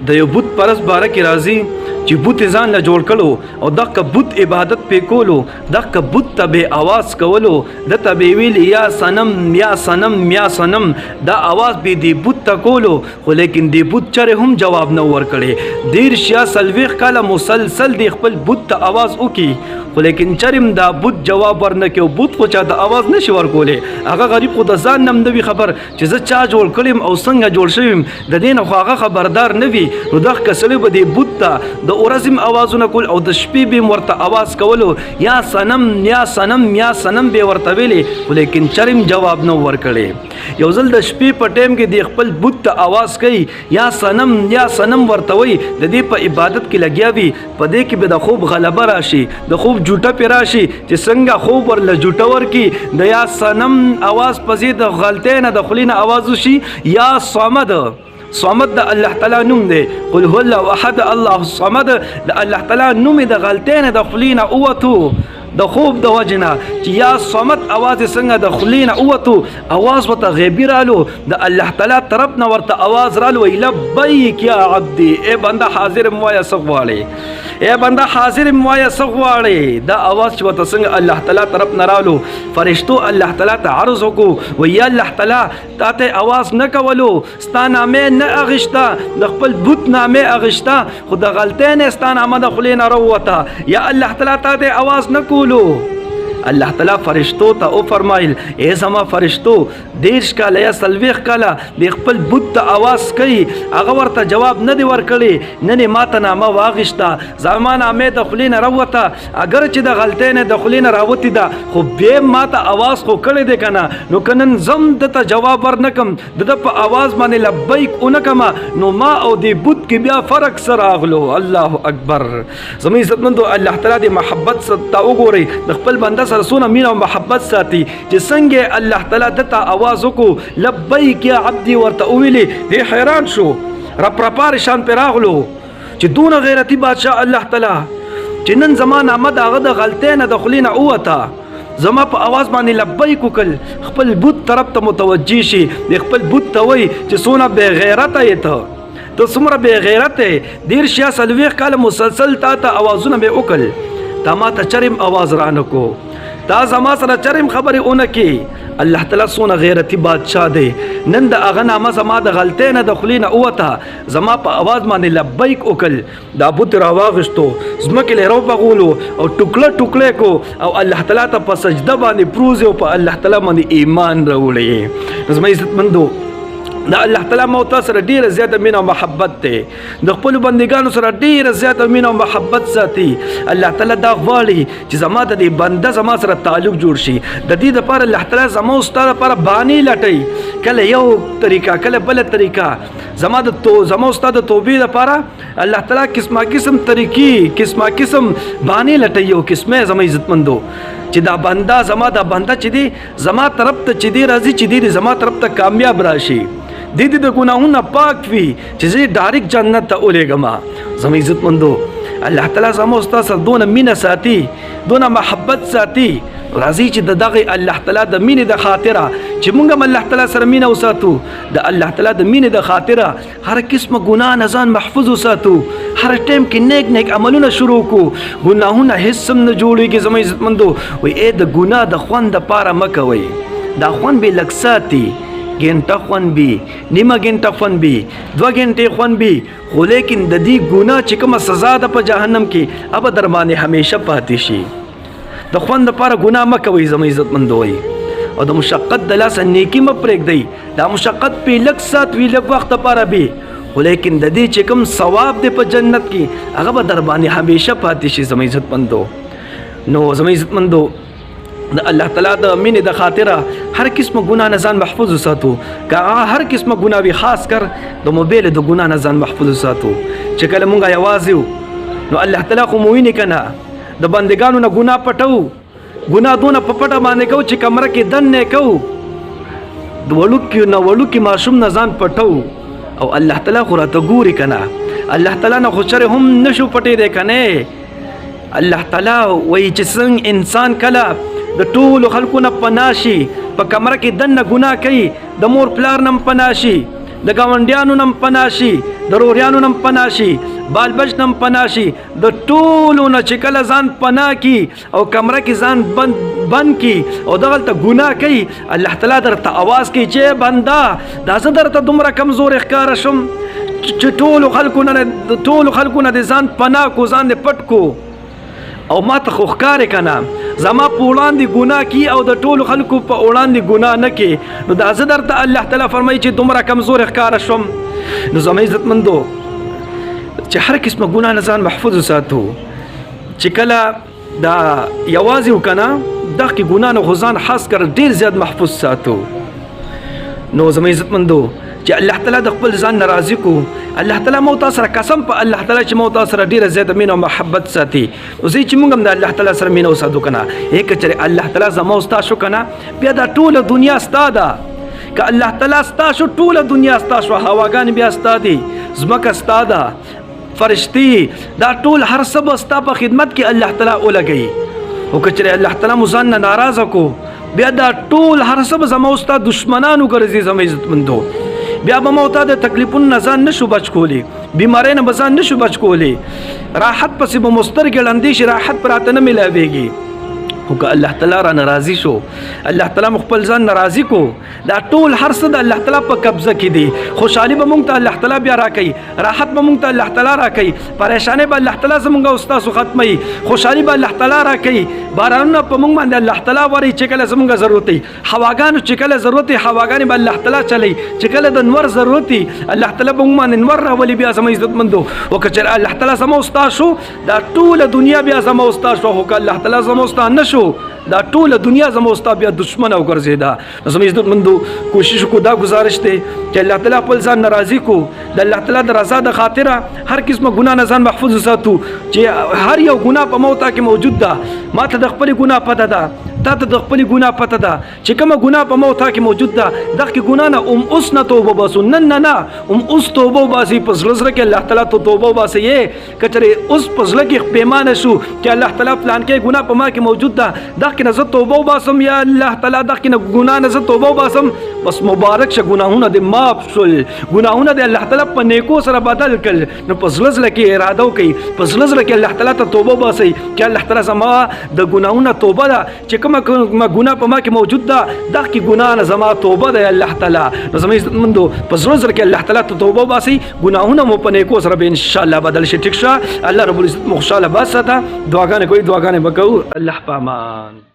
د یو بت پرست باره کې راځي چې بت یې ځان له جوړ کړو او دغه بت عبادت پې کولو، دغه بت ته به اواز کولو، دته به ویل یا صنم یا صنم یا صنم، دا اواز به دی بت ته کولو، خو لیکن دی بت چرې هم جواب نه ورکړي. 30 یا 40 کاله مسلسل دی خپل بت ته اواز وکي، خو لیکن چرې هم دا بت جواب ورنه کړي. بت خو چا ته اواز نشي ورکولی، هغه غریب خو د ځان نه هم نه وي خبر چې زه چا جوړ کړم او څنګه جوړ شوی یم، د دې نه خو هغه خبردار نه وي. نو دغه سړی به دې بت ته د ورځې هم اوازونه کول او د شپې به هم ورته اواز کولو، یا صنم یا صنم یا صنم به ورته ویلې، خو لیکن چرې هم جواب نه ورکړي. یو ځل د شپې په ټایم کې د خپل بت ته اواز کوي، یا صنم یا صنم ورته وایي، د دې په عبادت کې لګیا وي. په دې کې به د خوب غلبه راشي، د خوب جوټه پې راشي، چې څنګه خوب ورله جوټه ورکي، د یا صنم اواز په ځای د غلطۍ نه د خولې نه اواز وشي یا صمد. صمد د الله تعالی نوم دی، قل هو الله احد الله الصمد، د الله تعالی نوم د غلطۍ نه د خولې نه ووتو، د خوب د وجې نه چې یا صمد اواز یې څنګه د خولې نه ووتو، اواز ورته غیبي رالو، د الله تعالی طرف نه ورته اواز رالو، وایي لبیک یا عبدي، ای بنده حاضر یم وایه څه غواړې، ای بنده حاضر یم وایه څه غواړې. دا اواز چې ورته څنګه الله تعالی طرف نه رالو، فرشتو الله تعالی ته عرض وکړو، وایي یا الله تعالی تا ته اواز نه کولو، ستا نامه نه اغشته، د خپل بت نامه اغشته، خو د غلطۍ نه ستا نامه د خولې نه راووته، یا الله تعالی تا ته اواز نه کولو. الله تعالی فرشتو ته وفرمایل، ای زما فرشتو، 30 کاله یا 40 کاله د خپل بت ته اواز کوي، هغه ورته جواب نه دی ورکړی، نن یې ماته نامه واغشته، زما نامه د خولې نه راووته، اګر چې د غلطۍ نه د خولې نه راوتې ده، خو بیا یې ماته اواز خو کړی دی که نه، نو که نن زم ده ته جواب ورنه کړم، د ده په اواز باندې لبیک ونه کړم، نو ما او دې بت کې بیا فرق څه راغلو. الله اکبر. زموږ عزتمندو، الله تعالی دې محبت ته وګورئ، د خپل بنده سره څونه مینه او محبت ساتي، چې څنګه الله تعالی ده ته اواز وکړو لبیک یا عبدي ورته وویلې، دی حیران شو، رپرپار شان پرې راغلو چې دونه غیرتي بادشاه الله تعالی چې نن زما نامه د هغه د غلطۍ نه د خولې نه ووته، زما په اواز باندې لبیک وکړ، خپل بت طرف ته متوجه شي، د خپل بت ته وایي چې څونه بې غیرته یې ته، ته څومره بې غیرته یې، 30 یا 40 کاله مسلسل تا ته اوازونه مې وکړل، تا ما ته چرې هم اواز رانه کو، تا زما سره چرې هم خبرې ونه کړې. الله تعالی څونه غیرتي بادشاه دی، نن د هغه نامه زما د غلطۍ نه د خولې نه ووته، زما په اواز باندې لبیک وکړ، دا بت راواغشتو، ځمکې له راوبغولو او ټوکړه ټوکړه کو، او الله تعالی ته په سجده باندې پروزي او په الله تعالی باندې ایمان راوړي. زما عزتمندو، د الله تعالی مو تاسو سره ډیره زیاته مینه او محبت دی، د خپلو بندګانو سره ډیره زیاته مینه او محبت ساتي. الله تعالی دا غواړي چې زما د دې بنده زما سره تعلق جوړ شي، د دې دپاره الله تعالی زما او ستا دپاره بهانې لټوي، کله یو طریقه کله بله طریقه. زما د تو زما او ستا د توبې دپاره الله تعالی قسمه قسم طریقې قسمه قسم بهانې لټوي. یو قسمه زما عزتمندو چې دا بنده زما دا بنده چې دی زما طرف ته چې دی راځي، چې دی زما طرف ته کامیاب راشي، دې دې د ګناهونو پاک وي، چې زه ډایرک جنت ته ولېږم. زما عزتمندو، الله تعالی زما او ستا سره دونه مینه ساتي، دونه محبت ساتي، راځي چې د دغه الله تعالی د مینې د خاطره چې موږ هم الله تعالی سره مینه وساتو، د الله تعالی د مینې د خاطره هر قسمه ګناه نه ځان محفوظ وساتو، هر ټایم کې نیک نیک عملونه شروع کو، ګناهونه هیڅ هم نه جوړېږي. زما عزتمندو، وایي ای د ګناه د خوند دپاره مه کوئ، دا خوند به لږ ساتي، ګنټه خوند بي، نیمه ګنټه خوند بي، 2 ګنټې خوند بي، خو لیکن د دې ګناه چې کومه سزا ده په جهنم کې هغه در باندې همیشه پاتې شي. د خوند دپاره ګناه مه کوئ زما عزتمندو، وایي او د مشقت د لاسه نیکي مه پرېږدئ، دا مشقت پې لږ ساعت وي، لږ وخت دپاره وي، خو لیکن د دې چې کوم ثواب دی په جنت کې هغه به در باندې همیشه پاتې شي زما عزتمندو. نو زما عزتمندو، د الله تعالی د مینې د خاطره هر قسمه ګناه نه ځان محفوظ وساتو، که هغه هر قسمه ګناه وي، خاص کر د موبایل د ګناه نه ځان محفوظ وساتو. چې کله مونږ یوازې یو نو الله تعالی خو مو ویني که نه، د بندګانو نه ګناه پټو، ګناه دونه په پټه باندې کوو چې کمره کې دننه کوو، د وړوکي نه وړوکي ماشوم نه ځان پټو، او الله تعالی خو راته ګوري که نه، الله تعالی نه خو چېرې هم نشو پټېدی که نه. الله تعالی وایي چې څنګه انسان کله د ټولو خلکو نه پناه شي، په کمره کې دننه ګناه کوي، د مور پلار نه هم پناه شي، د ګاونډیانو نم پناه شي، د روریانو نم پناه شي، بالبچ نم پناه شي، د ټولو نه چې کله ځان پناه کی او کمره کې ځان بند بند کی او دغلته ګناه کوي، الله تعالی درته اواز کوي چې بنده دا زه درته دومره کمزوری ښکاره شم چې ټولو خلکو نه د ځان پناه کو، ځان دې پټ کو او ما ته خو ښکارې که نه، زما په وړاندې ګناه کی او د ټولو خلکو په وړاندې ګناه نه کی، نو دا زه درته الله تعالی فرمایي چې دومره کمزوری ښکاره شوم. نو زما عزتمندو، چې هر قسمه ګناه نه ځان محفوظ وساتو، چې کله دا یوازې وکنه دغه ګناه نه خو ځان خاص کر ډیر زیات محفوظ ساتو. نو زما عزتمندو، چې الله تعالی د خپل ځان ناراضي کو، الله تعالی مو تاسو سره قسم په الله تعالی چې مو تاسو سره ډیره زیاته مینه او محبت ساتي. نو زه چې موږ هم د الله تعالی سره مینه وساتو کنه، یک چې الله تعالی زما او ستا شو کنه، بیا دا ټوله دنیا ستا ده. که الله تعالی ستا شو، ټوله دنیا ستا شو، هواګان بیا ستا دي، ځمکه ستا ده، فرشتي دا ټول هر څه به ستا په خدمت کې الله تعالی ولګوي. او که چېرې الله تعالی مو ځان نه ناراضه کو، بیا دا ټول هر څه به زما او ستا دشمنان وګرځي. زما عزتمندو، بیا به مو تا د تکلیفونو نه ځان نشو بچ کولی، بیمارۍ نه به ځان نشو بچ کولی، راحت پسې به مو سترګې ړندې شي، راحت به راته نه میلاویږي. خو که الله تعالی را ناراضي شو، الله تعالی مو خپل ځان ناراضي کو، دا ټول هر څه د الله تعالی په قبضه کې دي. خوشحالي به مونږ ته الله تعالی بیا راکوي، راحت به مونږ ته الله تعالی راکوي، پریشانۍ به الله تعالی زمونږ او ستاسو ختموي، خوشحالي به الله تعالی راکوي، بارانونه په مونږ باندې الله تعالی وري چې کله زمونږ ضرورت وي، هواګانو چې کله ضرورت وي هواګانې به الله تعالی چلی، چې کله د نور ضرورت وي الله تعالی به مونږ باندې نور راولي. بیا زموږ عزتمندو، او که چېرې الله تعالی زموږ ستا شو، دا ټوله دنیا بیا زموږ ستا شو. خو که الله تعالی زموږ ستا نه شو، دا ټوله دنیا زموږ ستا بیا دشمن او ګرځېده. نو زموږ عزتمندو، کوشش کو، دا گزارش دی چې الله تعالی خپل ځان ناراضي کو، د الله تعالی د رضا د خاطره هر قسمه ګناه نه ځان محفوظ وساتو. چې هر یو ګناه په موتا کې موجود ده، ما ته د خپلې ګناه پته ده، تا ته د خپلې ګناه پته ده، چې کومه ګناه په موتا کې موجود ده، دغه ګناه نه اوس نه توبه باسو. نن نه نه، اوس توبه وباسي، په زړه زړه کې الله تعالی ته توبه وباسي. کچره اوس په زړه کې پیمانه شو چې الله تعالی پلان کې ګناه په ما کې موجود ده، دغه نه زه توبه وباسم، یا الله تعالی دغه نه ګناه نه زه توبه وباسم، بس مبارک شه، ګناهونه دې معاف شول، ګناهونه دې الله تعالی په نیکو سره بدل کړ. نو په زړه زړه کې اراده وکړئ، په زړه زړه کې الله تعالی ته توبه وباسئ چې الله تعالی زما د ګناهونه توبه ده، چې کومه کومه ګناه په ما کې موجود ده، دغه کې ګناه نه زما توبه ده الله تعالی. نو زما عزتمندو، په زړه زړه کې الله تعالی ته توبه وباسئ، ګناهونه مو په نیکو سره به ان شاء الله بدل شي. ټیک شه، الله رب العزت مو خوشاله بس ساته. دعاګانې کوي، دعاګانې وکړو. الله پامان.